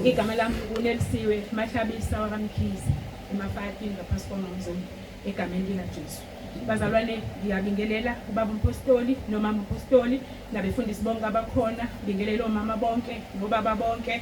Igama lami uNelisiwe Mahlabisa wakaMkhize eMafatini ngaphansi kwaMamzulu egameni likaJesu. Bazalwane ngiyabingelela ubaba umpostoli nomama umpostoli nabefundisi bonke abakhona, bingelela omama bonke nobaba bonke,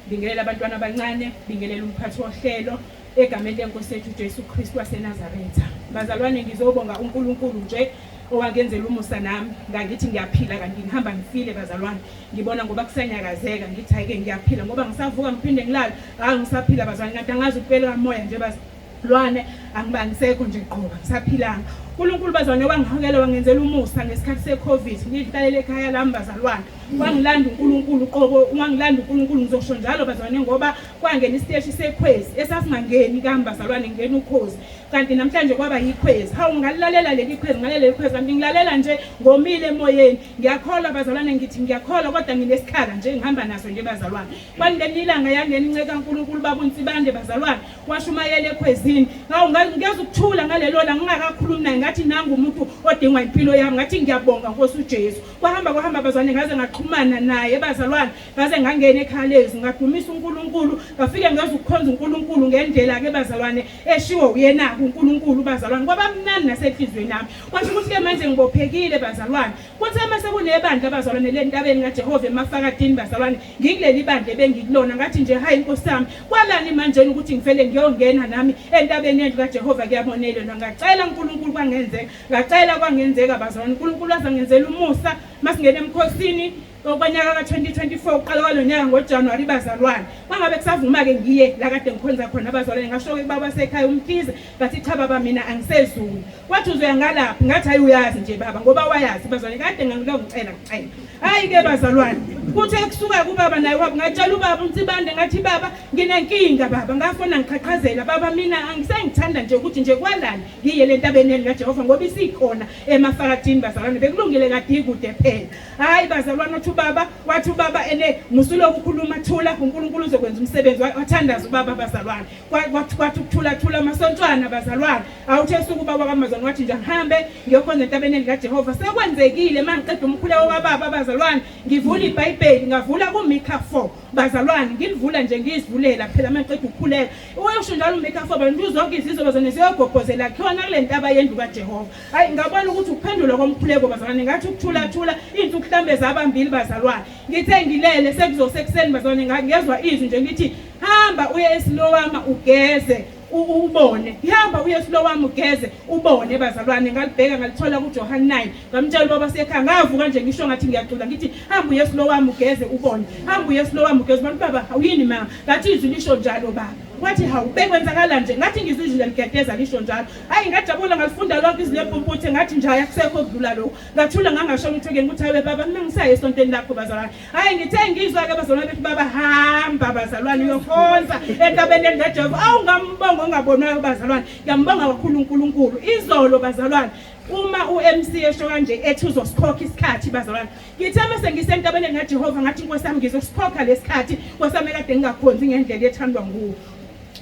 bingelela abantwana abancane, bingelela umphathi wohlelo egameni lenkosi yethu uJesu Kristu waseNazaretha. Bazalwane ngizobonga uNkulunkulu nje owangenzela umusa nami ngangithi ngiyaphila kanti ngihamba ngifile bazalwane ngibona ngoba kusanyakazeka ngithi hayi-ke ngiyaphila ngoba ngisavuka ngiphinde ngilale hayi ngisaphila bazalwane kanti angazi ukupela kamoya nje bazalwane angiba ngisekho nje qoba ngisaphilanga uNkulunkulu bazalwane wangihawukela wangenzela umusa ngesikhathi se-COVID ngihlalele ekhaya lami bazalwane wangilanda uNkulunkulu qobo wangilanda uNkulunkulu ngizosho njalo bazalwane ngoba kwangena isiteshi sekhwezi esasingangeni kami bazalwane ngena ukhozi kanti namhlanje kwaba yikhwezi hawu ngalilalela leli khwezi ngalalela leli khwezi kanti ngilalela nje ngomile emoyeni ngiyakholwa bazalwane ngithi ngiyakholwa kodwa nginesikhala nje ngihamba naso nje bazalwane kwangelinye ilanga yangena inceka kaNkulunkulu baba uNsibande bazalwane washumayela ekhwezini hawu ngeza ukuthula ngalelo langa ngingakakhulumi naye ngathi nangu umuntu odingwa impilo yami ngathi ngiyabonga Nkosi uJesu kwahamba kwahamba bazalwane ngaze ngaxhumana naye bazalwane ngaze ngangena ekhaya lezwi ngadumisa uNkulunkulu ngafike ngeza ukukhonza uNkulunkulu ngendlela ke bazalwane eshiwo uyena uNkulunkulu bazalwane kwaba mnandi nasenhlizweni yami kwasho ukuthi ke manje ngibophekile bazalwane kuthe uma sekunebandla bazalwane lentabeni kaJehova emafakadini bazalwane ngikuleli bandla ebengikulona ngathi nje hayi inkosi yami kwalani manje ukuthi ngivele ngiyongena nami entabeni yendlu kaJehova kuyabonelelwa ngacela uNkulunkulu kwangenzeka ngacela kwangenzeka bazalwane uNkulunkulu azangenzela umusa masingena emkhosini Okwanyaka ka-2024 uqala kwalo nyaka ngoJanuwari bazalwane mangabe kusavuma-ke ngiye la kade ngikhonza khona abazalwane ngasho-ke kubaba wasekhaya uMkhize ngathi cha baba mina angisezulu wathi uzoya ngalaphi ngathi hayi uyazi nje baba ngoba wayazi bazalwane kade ngangilokhu ngicela ngicela hhayi-ke bazalwane kuthe kusuka kubaba naye wabo ngatshela ubaba uNsibande ngathi baba nginenkinga baba ngafona ngiqhaqhazela baba mina angisengithanda nje ukuthi nje kwalani ngiye le ntabeni kaJehova ngoba isikhona emafakadini bazalwane bekulungile kade ikude phela Hayi bazalwane wathi ubaba wathi ubaba ene musuloku ukhuluma thula uNkulunkulu uzokwenza umsebenzi wathandaza ubaba bazalwane kwathi kwathi ukuthula thula amasontwana bazalwane awuthe suku ubaba kaMazwane wathi nje ngihambe ngiyokhonza entabeni kaJehova sekwenzekile mangiqeda umkhuleko kababa bazalwane ngivula iBhayibheli ngavula kuMika 4 bazalwane ngilivula nje ngizivulela phela mangiqeda ukukhuleka uyosho njalo uMika 4 bantu zonke izizwe bazalwane ziyogobhozela khona kule ntaba yendlu kaJehova Hayi ngabona ukuthi ukuphendula komkhuleko bazalwane ngathi ukuthula thula insuku mhlambe zabambili bazalwane. Ngithe ngilele sekuzosekuseni bazalwane ngezwa izwi nje ngithi hamba uye eSilowama ugeze ubone ihamba uye eSilowama ugeze ubone bazalwane ngalibheka ngalithola kuJohn 9 ngamtshela ubaba sekhaya ngavuka nje ngisho ngathi ngiyacula ngithi hamba uye eSilowama ugeze ubone hamba uye eSilowama ugeze abantu baba awuyini ma ngathi izwi lisho njalo baba wathi hawu bekwenzakala nje ngathi ngizwe izwi ligedeza lisho njalo Hayi ngajabula ngalifunda lonke izwi lempumputhe ngathi nje hayi akusekho okudlula lokhu. Ngathula ngangasho lutho ke ukuthi hayi baba mina ngisaye esontweni lakho bazalwane. Hayi ngithe ngizwa ke bazalwane bethi baba hamba bazalwane uyokhonza entabeni kaJehova. Awu ngambonga ongabonwayo bazalwane. Ngiyambonga kakhulu uNkulunkulu. Izolo bazalwane uma uMC esho kanje ethi uzosikhokha isikhathi bazalwane ngithe mase ngisentabeni kaJehova ngathi inkosi yami ngizosikhokha lesikhathi nkosi yami kade ngingakhonzi ngendlela ethandwa nguwe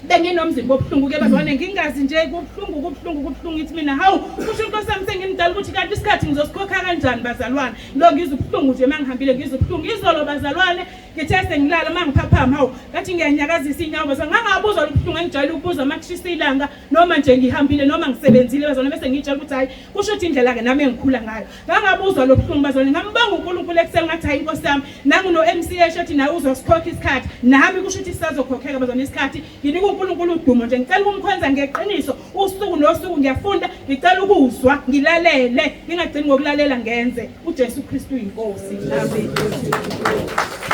benginomzimba obuhlungu ke bazalwane ngingazi nje kubuhlungu kubuhlungu kubuhlungu ithi mina hawu kusho inkosi yami sengimdala ukuthi kanti isikhathi ngizosikhokha kanjani bazalwane lo ngizwa ubuhlungu nje uma ngihambile ngizwa ubuhlungu izolo bazalwane ngithe sengilala uma ngiphaphama hawu ngathi ngiyanyakazisa iy'nyawo bazalwane ngangabuzwa lobuhlungu engijwayele ukubuza uma kushisa ilanga noma nje ngihambile noma ngisebenzile bazalwane bese ngiyitshela ukuthi hhayi kusho ukuthi indlela-ke nami engikhula ngayo Ngangabuzwa lo buhlungu bazalwane, ngambonga uNkulunkulu ekuseni ngathi hayi inkosi yami, nangu no-MC esho ethi nawe uzosikhokha isikhathi, nami kusho ukuthi sisazokhokheka bazalwane isikhathi. Nginika uNkulunkulu udumo nje, ngicela ukumkhonza ngeqiniso usuku nosuku, ngiyafunda, ngicela ukuzwa, ngilalele, ngingagcini ngokulalela ngenze. UJesu Kristu uyinkosi. Amen.